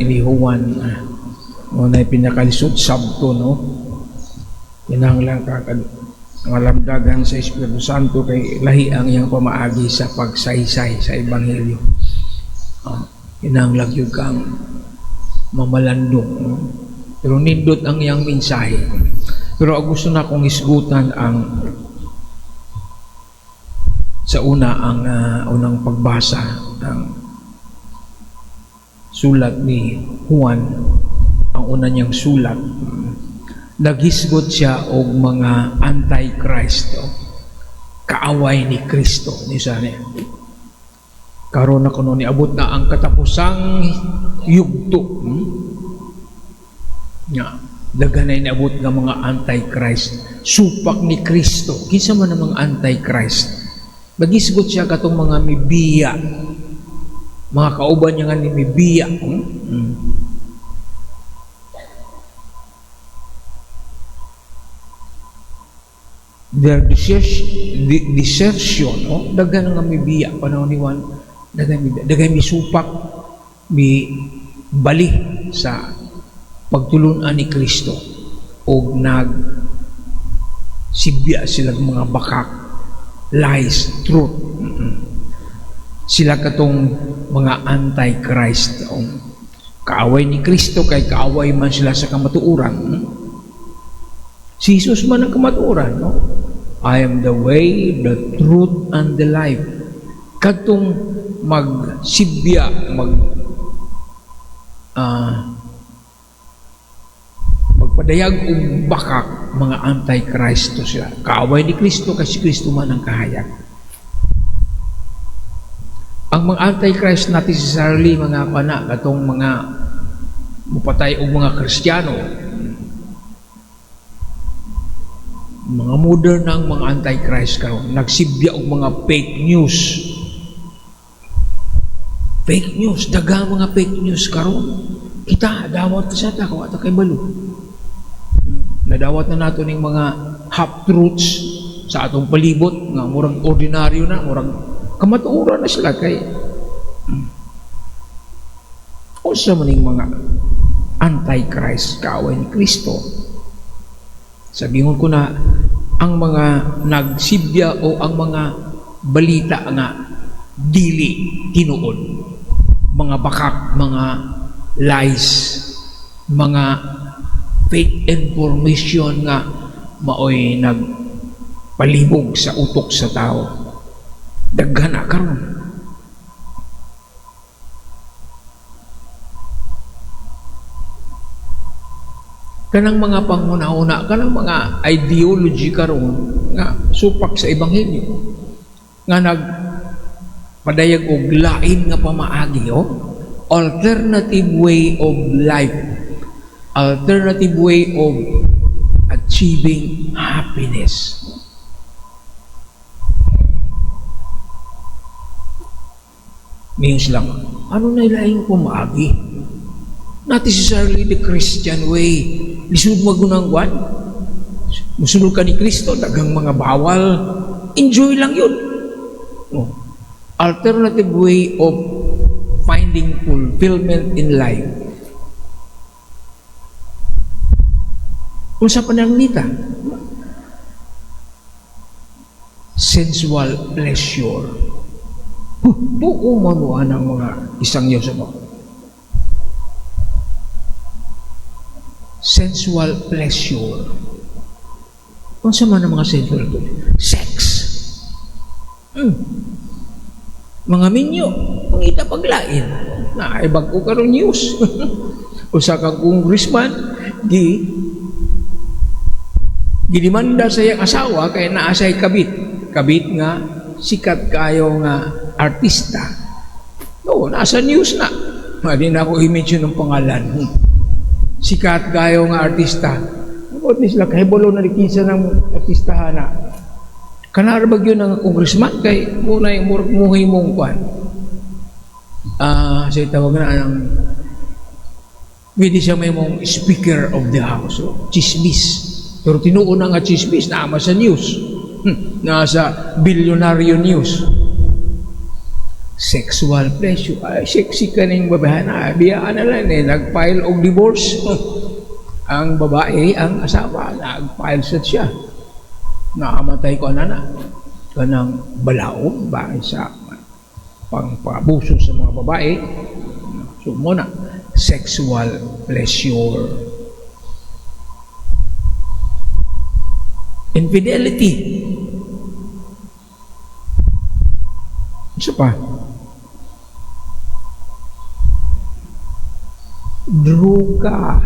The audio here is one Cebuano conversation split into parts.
ni Juan, mo na pinakalisod sabto, no? Kinahanglan ka nga lamdagan sa Espiritu Santo kay lahi ang iyang pamaagi sa pagsaysay sa Ebanghelyo. Kinahanglan gyud kang mamalandong, no? Pero nindot ang iyang mensahe. Pero ang gusto na kong isgutan ang sa una ang unang pagbasa ang sulat ni Juan, ang una niyang sulat. Naghisgot siya og mga anti-Christ, oh, kaaway ni Kristo ni sa niya. Karon na kuno niabot na ang katapusang yugto. Nga daghan na niabot nga mga anti-Christ, supak ni Kristo. Kinsa man ang mga anti-Christ? Nagisgot siya katong mga mibiya, mga kauban niya nga ni mibiya. Their desertion, no? Daghan nga mibiya panahon ni Juan, daghan mibiya, daghan misupak, mi bali sa pagtulunan ni Kristo og nag sibya sila mga bakak, lies, truth. Sila katong mga anti-Christ, oh. Kaaway ni Kristo kay kaaway man sila sa kamatuoran. Si Jesus man ang kamatuoran, no? I am the way, the truth, and the life. Kadtong magsibya, magpadayag og bakak, mga anti-Christ to sila. Kaaway ni Kristo kasi Kristo man ang kahayag. Ang mga anti-Christ not necessarily mga kana katong mga mupatay og mga Kristiyano. Mga modern ang mga anti-Christ karon, nagsibya og mga fake news. Fake news, daga mga fake news karon. Kita dawat sa ta kung ato kay balo. Nadawat na nato ning mga half truths sa atong palibot nga murag ordinaryo na, murag kamatuoran na sila kay unsa man ning mga anti-Christ, kaaway ni Kristo. Sabihin ko na ang mga nagsibya o ang mga balita nga dili tinuod, mga bakak, mga lies, mga fake information nga maoy nagpalibog sa utok sa tao. Daghan na karon. Kanang mga panghuna-huna, kanang mga ideology karon nga supak sa ebanghelyo nga nagpadayag og lain nga pamaagi, oh? Alternative way of life, alternative way of achieving happiness. Means lang, ano na ilaing pamaagi? Not necessarily the Christian way. Lisod magunang kwan. Musunod ka ni Kristo, daghang mga bawal. Enjoy lang yun. Oh. Alternative way of finding fulfillment in life. Unsa pananglita? Sensual pleasure. Huh, tuo man mo anang mga isang Yosef. Sensual pleasure. Unsa man ang mga sensual pleasure? Sex. Mga minyo, pangita paglain. Na ay bag-o karon news. Usa ka congressman gidemanda sa iyang asawa kay naa siya'y kabit. Kabit nga sikat kayo nga artista. No, nasa news na. Di na ako i-mention ng pangalan. Sikat kayo nga artista. Abot ni sila kahibalo na kinsa ng artista na. Kanara ba gyud ang congressman kay muna yung muhi mong kwan. Sa tawag na ang pwede siya may mong speaker of the house. So, chismis. Pero tinuon na nga chismis, naama sa news. Nasa billionaire news. Sexual pleasure. Ay, sexy ka ning babae na. Biyaan na lang eh. Nag-file og divorce. Ang babae, ang asawa, nag-file sa siya. Naamatay ko na na. Kanang balaod ba sa pangpabuso sa mga babae. So mao na, sexual pleasure. Infidelity. Isa pa. Droga.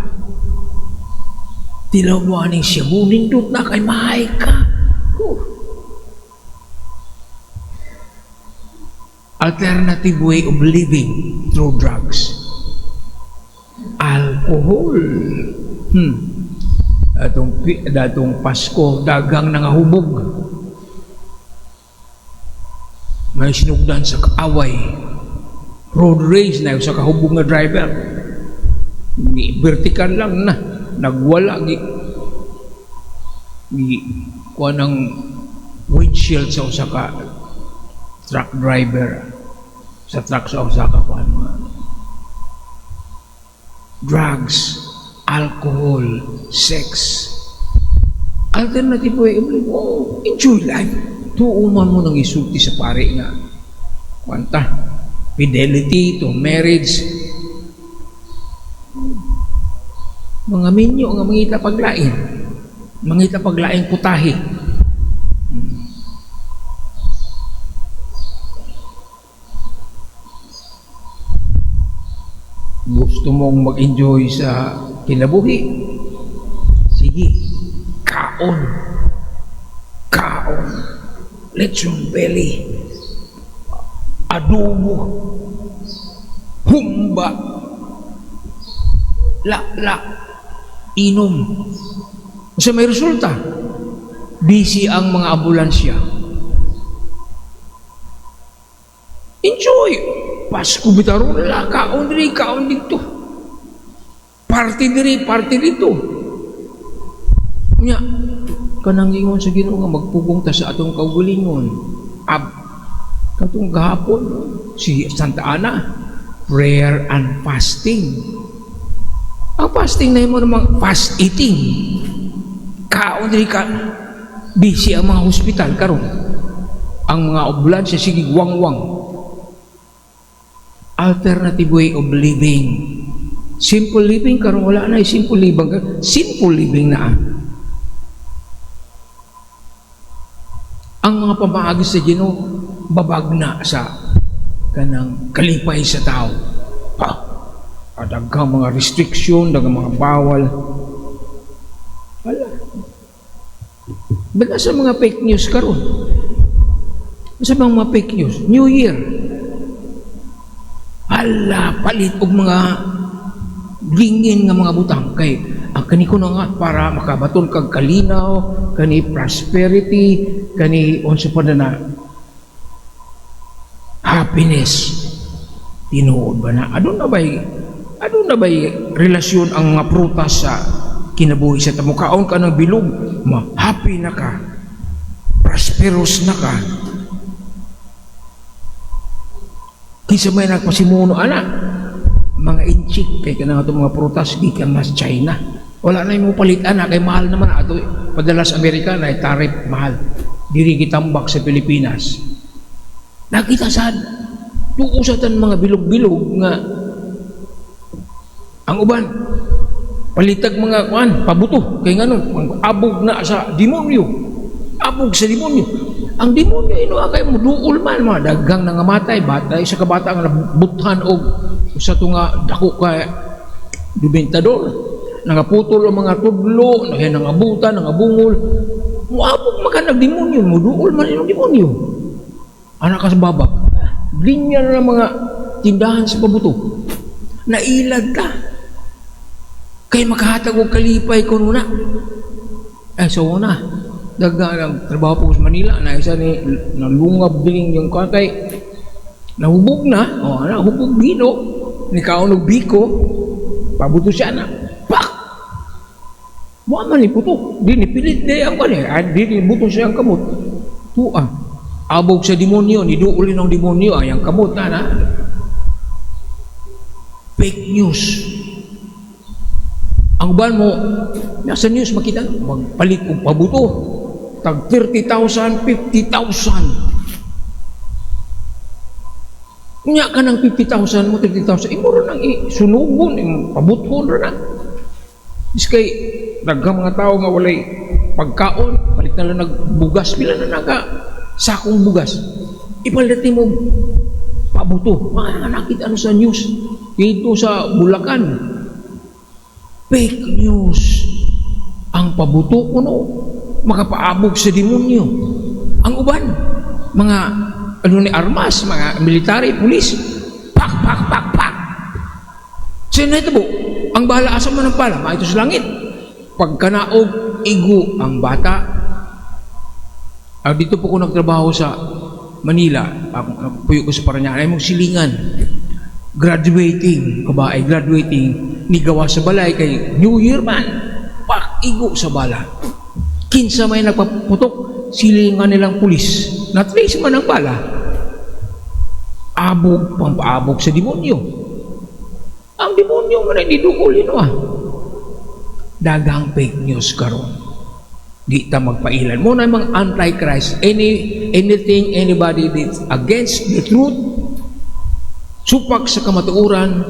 Tilaw mo aning shabu, nindot na kay mahay ka. Huh. Alternative way of living through drugs. Alcohol. Datong Pasko, dagang nangahubog. May sinugdan sa kaaway. Road rage na sa kahubog nga driver. Ni vertical lang na. Nagwala gi kuha ng windshield sa usa ka truck driver, sa truck sa usa ka kuha mga drugs, alcohol, sex, alternative way of living. Oh, enjoy life. Tuuman mo nang isulti sa pare nga kwanta fidelity to marriage. Mga minyo nga mangita paglain, mangita paglain putahe. Gusto mong mag-enjoy sa kinabuhi, sige, kaon, kaon, lechon belly, adobo, humba, la-la, inom. Sa may resulta, busy ang mga ambulansya. Enjoy! Pasko bitaron la, kaon diri, kaon dito. Party diri, party dito. Nya, kanang ingon sa Ginoo nga magpugong ta sa atong kaugalingon. Ab, katong gahapon si Santa Ana, prayer and fasting. Ang fasting na imo namang fast eating. Kaon diri ka, busy ang mga hospital karon. Ang mga ambulansya sige wangwang. Alternative way of living. Simple living karon wala na, simple living. Simple living na. Ang mga pamaagi sa Ginoo babag na sa kanang kalipay sa tao. Ha? At daghang mga restriction, daghang mga bawal. Wala. Baga sa mga fake news karon. Sa mga fake news, New Year. Hala, palit og mga lingin nga mga butang kay ang kani ko na nga para makabaton kag kalinaw, kani prosperity, kani unsa pa na happiness. Tinuod ba na? Aduna ba'y relasyon ang mga prutas sa kinabuhi sa tamo? Kaon ka ng bilog, ma-happy na ka, prosperous na ka. Kinsa may nagpasimuno ana? Mga inchik kay kanang atong mga prutas gikan mas China. Wala na imo palit ana kay mahal naman ato padala sa Amerika na tarif mahal. Diri gitambak sa Pilipinas. Nakita sad tuo sa tan mga bilog-bilog nga ang uban palitag mga kuan pabuto kay ngano abog na sa demonyo. Abog sa demonyo. Ang demonyo ino kay muduol man mga daghang nangamatay batay sa kabata nga nabuthan og usa to nga dako ka dibentador, nangaputol ang mga tudlo, nangabutan, nangabungol, muabog man ka nagdemonyo, muduol man inong demonyo. Anak ka sa babag, linya na ng mga tindahan sa pabuto. Nailad ka. Kay makahatag og kalipay kuno na. Ay, so na. Daghang trabaho po sa Manila, na isa ni nalungab din yung kakay. Nahubog na, oh, nahubog bino, ni kaon og biko, pabuto siya na. Pak! Wa man ni puto, di ni pilit di ang kani, di ni buto siya ang kamot. Tua. Abog sa demonyo, niduol ng demonyo, ay ang kamot na na. Fake news. Ang uban mo, nasa news makita, magpalit og pabuto. Tag 30,000, 50,000. Unya ka ng 50,000 mo, 30,000, imo ra nang sunugon, imo pabuthon ra na. Biskay daghang mga tao nga walay pagkaon, palit na lang nagbugas, pila na naga sakong bugas. Ipalit mo pabuto. Mga nakita ano sa news dito sa Bulacan. Fake news. Ang pabuto kuno makapaabog sa demonyo. Ang uban, mga ano ni armas, mga military, police, pak, pak, pak, pak. Sino ito po? Ang bala, asa man ang bala? Maito sa langit. Pagkanaog, igo ang bata. Ah, dito po ko nagtrabaho sa Manila. Ako, puyo ko sa Parañaque. Ay mong silingan. Graduating, kabae, graduating, nigawa sa balay kay New Year man. Pak, igo sa bala. Kinsa may nagpaputok, silingan nilang pulis. Na-trace man ang bala. Abog, pampaabog sa demonyo. Ang demonyo man ay nidukol yun ah. Daghang fake news karon. Di ta magpailan. Mo na mga antichrist, anything, anybody that's against the truth, supak sa kamatuoran,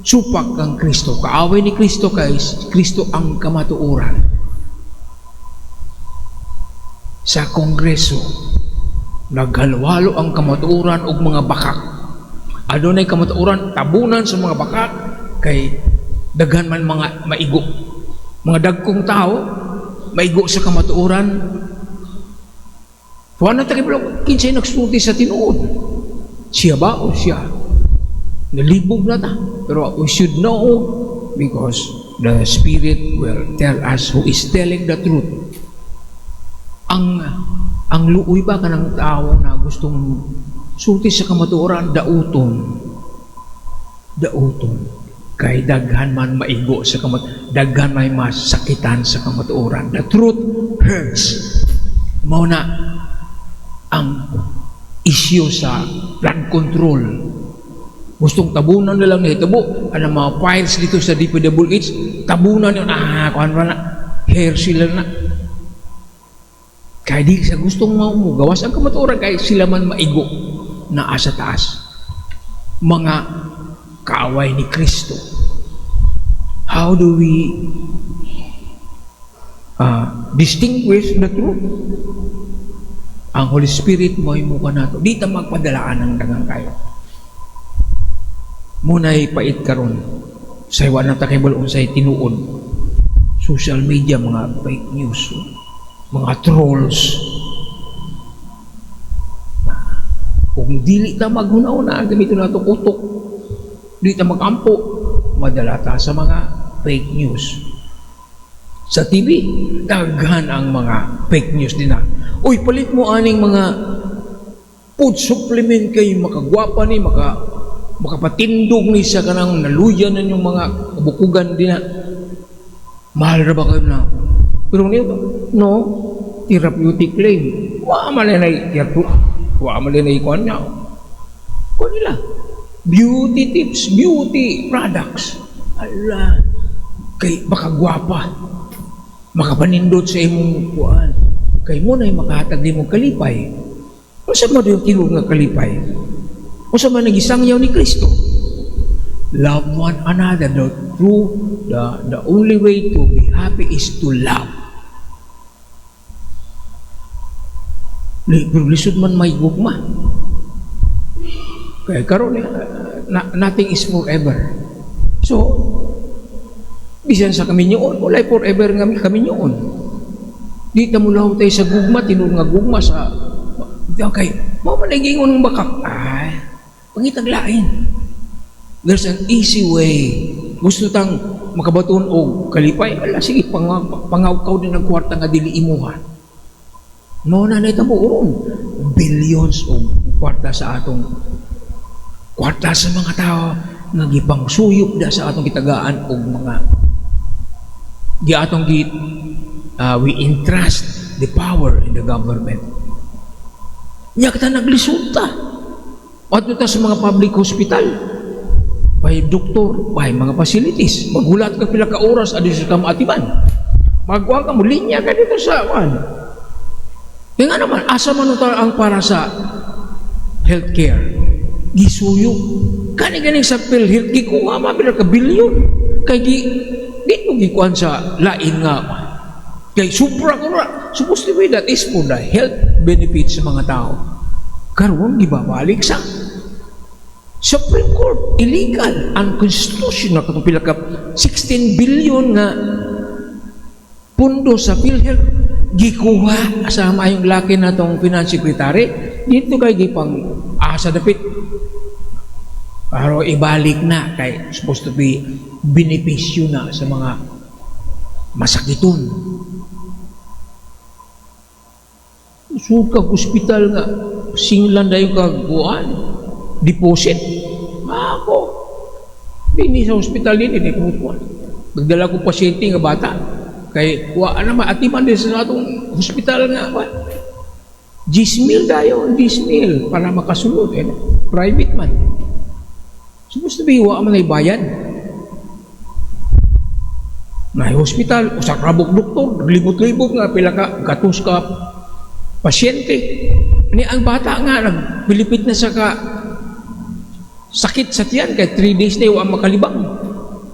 supak ang Kristo. Kaaway ni Kristo kay Kristo ang kamatuoran. Sa Kongreso, naghalwalo ang kamatuoran og mga bakak. Adunay kamatuoran tabunan sa mga bakak kay daghan man mga maigo. Mga dagkong tao maigo sa kamatuoran. Wa na ta kibalo kinsay nagsulti sa tinuod. Siya ba o siya? Nalibog na ta. Pero we should know because the Spirit will tell us who is telling the truth. Ang luoy ba kanang tao na gustong sulti sa kamatuoran, dauton. Dauton. Kay daghan man maigo sa kamat daghan may masakitan sa kamatuoran. The truth hurts. Mao na ang issue sa flood control. Gustong tabunan na lang nahitabo ang mga files dito sa DPWH, tabunan yun, kuan na, hair sila na. Kaya di sa gustong gawas ang kamatuoran kay sila man maigo na asa taas. Mga kaaway ni Kristo. How do we distinguish the truth? Ang Holy Spirit mo muka nato. Di ta magpadalaan ng daghang kayo. Muna'y pait karon. Say wa na ta kay unsay tinuod. Social media, mga fake news, mga trolls. Kung dili ta maghuna-huna, gamiton nato utok. Dili ta magampo, madala ta sa mga fake news. Sa TV, daghan ang mga fake news din na. Uy, palit mo aning mga food supplement kay makagwapa ni, makapatindog ni sa kanang naluyan na yung mga kabukugan din na. Mahal ra ba kayo na? Pero niyo, no, therapeutic claim. Wa man na wa man na ikuan niya. Kuan nila. Beauty tips, beauty products. Ala, kay baka gwapa. Makapanindot sa imong kuan. Kay mo na makahatag nimo kalipay. Unsa man yung tinuod nga kalipay? Unsa man nagisangyaw ni Kristo? Love one another. The true, the only way to be happy is to love. Pero lisod man may gugma. Kaya karon nothing is forever. So, bisan sa kaminyoon, walay forever nga kaminyoon. Di ta mulaw tayo sa gugma, tinuod nga gugma sa okay, mao man naging ng bakak. Ay, pangitag lain. There's an easy way. Gusto tang makabaton og kalipay, ala sige, pangawkaw din ang kwarta nga dili imuha. Mao na nahitabo ron. Billions og kwarta sa atong kwarta sa mga tao nga gipangsuyop da sa atong gitagaan og mga gi atong gi we entrust the power in the government. Nya kita naglisod ta. Adto ta sa mga public hospital. May doktor, may mga facilities. Maghulat ka pila ka oras adi sa kamaatiman. Magkuha ka mo, linya ka dito sa kuan. Kaya nga naman, asa man ito ang para sa healthcare? Gisuyo. Kani ganing sa PhilHealth, gikuha man pila ka bilyon. Kay gi, dito gikuhan sa lain nga. Kay sobra ko na. Supposed to be that is for the health benefits sa mga tao. Karon gibabalik sa Supreme Court, illegal, unconstitutional katong pila ka 16 billion nga pundo sa PhilHealth gikuha sa maayong laki na tong finance secretary dito kay gipang asa dapit, pero ibalik na kay supposed to be benepisyo na sa mga masakiton. Sud kag ospital nga singlan dayon kag kuan deposit. Ako dinhi sa ospital din hindi ko kuan. Nagdala ko pasyente nga bata kay wa na maatiman din sa atong hospital nga kuan. 10,000 dayon, 10,000 para makasulod eh. Private man. Supposed to be wa man ay bayad. Na hospital, usa ka rabok doktor, libot-libot nga pila ka gatos ka pasyente. Ni ang bata nga nagpilipit na sa ka sakit sa tiyan kay 3 days na wa makalibang.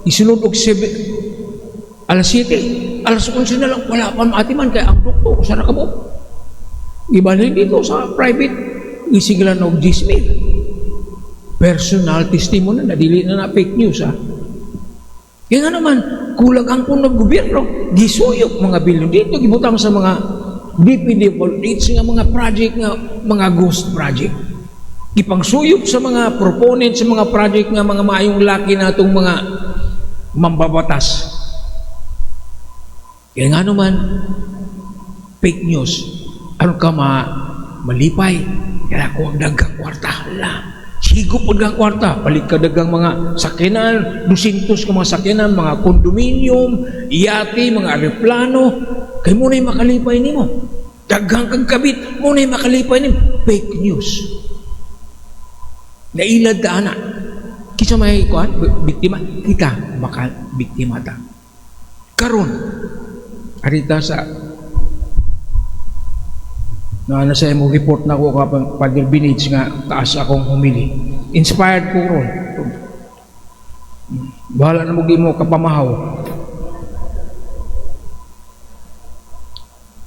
Isulod og 7, alas 7, alas 11 na lang wala pa maatiman kay ang doktor usa ra ka buok. Gibalhin dito sa private, isiglan og 10,000. Personal testimony na dili na na fake news ha. Kaya nga naman, kulang ang pundo ng gobyerno, gisuyok mga bilyon dito, gibutang sa mga DPWH nga mga project nga mga ghost project. Gipangsuyop sa mga proponent sa mga project nga mga maayong laki natong mga mambabatas. Kaya nga naman, fake news. Ano ka malipay? Kaya ko ang daghang kwarta. La, sigo po daghang kwarta. Palit ka daghang mga sakyanan, 200 ka mga sakyanan, mga condominium, yate, mga aeroplano. Kay mo na'y makalipay nimo. Daghang kag kabit, mo na'y makalipay nimo. Fake news. Nailad ka ana. Kinsa may kuan biktima, kita maka biktima ta. Karon arita sa na nasa imo report na ko ka Father Benitez nga taas akong humili. Inspired ko ron. Bahala na mo mo kapamahaw.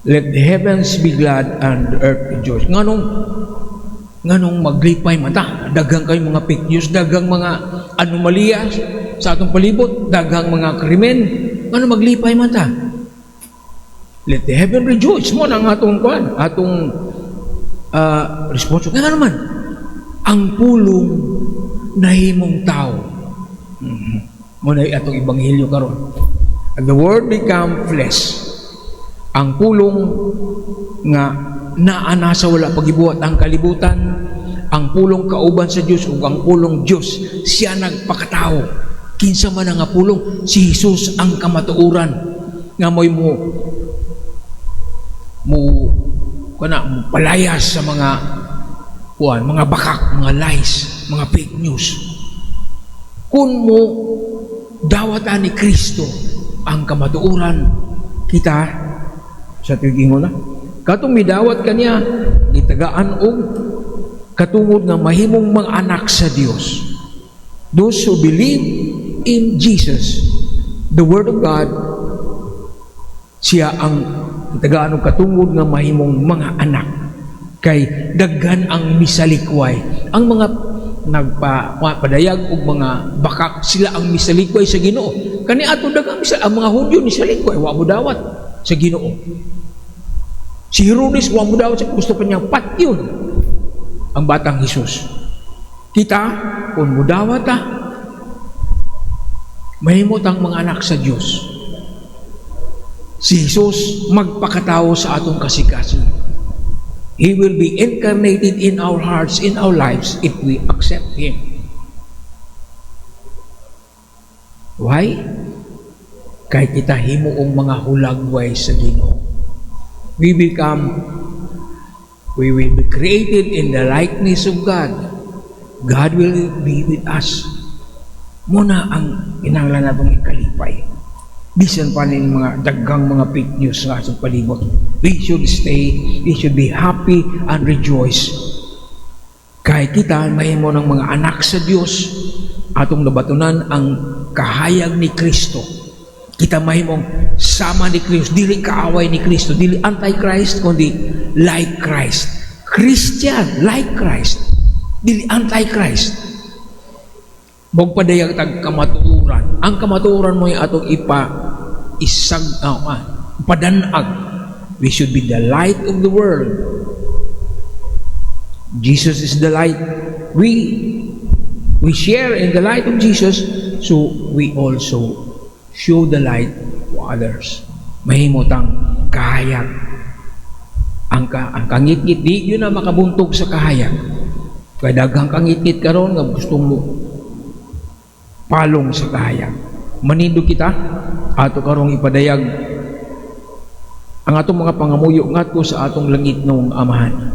Let the heavens be glad and the earth rejoice. Nganong nganong maglipay mata, daghang kayo mga fake news, daghang mga anomalya sa atong palibot, daghang mga krimen, nganong maglipay mata? Let the heaven rejoice mo na ang atong kuan, atong response. Nga naman, ang pulong nahimong tao. Mo na atong ebanghelyo karon. And the word become flesh. Ang pulong nga naa na sa wala pagibuhat ang kalibutan, ang pulong kauban sa Dios ug ang pulong Dios, siya nagpakatao. Kinsa man ang nga pulong, si Jesus ang kamatuoran nga mo'y mo mo kana mo palayas sa mga kuan, mga bakak, mga lies, mga fake news. Kung mo dawat ni Kristo ang kamatuoran, kita sa tuig na katong midawat kaniya gitagaan og katungod nga mahimong mga anak sa Dios. Those who believe in Jesus, the Word of God, siya ang gitagaan og katungod nga mahimong mga anak. Kay daghan ang misalikway. Ang mga nagpa padayag og mga bakak, sila ang misalikway sa Ginoo. Kani ato daghang misal ang mga Hudyo nisalikway, wa mo dawat sa Ginoo. Si Herodes wa mo dawat sa gusto pa niyang patyon ang batang Hesus. Kita kung mudawat ta, mahimot ang mga anak sa Dios. Si Jesus magpakatao sa atong kasing-kasing. He will be incarnated in our hearts, in our lives, if we accept Him. Why? Kay kita himuong mga hulagway sa Ginoo. We become We will be created in the likeness of God. God will be with us. Mao na ang kinahanglan natong ikalipay. Bisan pa ning mga daghang mga fake news nga sa palibot. We should stay, we should be happy and rejoice. Kahit kita mahimo ng mga anak sa Dios, atong nabatunan ang kahayag ni Kristo. Kita mahimong sama ni Kristo, dili kaaway ni Kristo, dili anti-Christ, kundi like Christ. Christian, like Christ. Dili anti-Christ. Magpadayag tag kamatuoran. Ang kamatuoran mo yung atong ipa isag padanag. We should be the light of the world. Jesus is the light. We share in the light of Jesus, so we also show the light to others. Mahimo tang kahayag. Ang kangitngit di gyud na makabuntog sa kahayag. Kay daghang kangitngit karon nga gusto mo palong sa kahayag. Manindog kita ato karong ipadayag ang atong mga pangamuyo ngadto sa atong langitnong Amahan.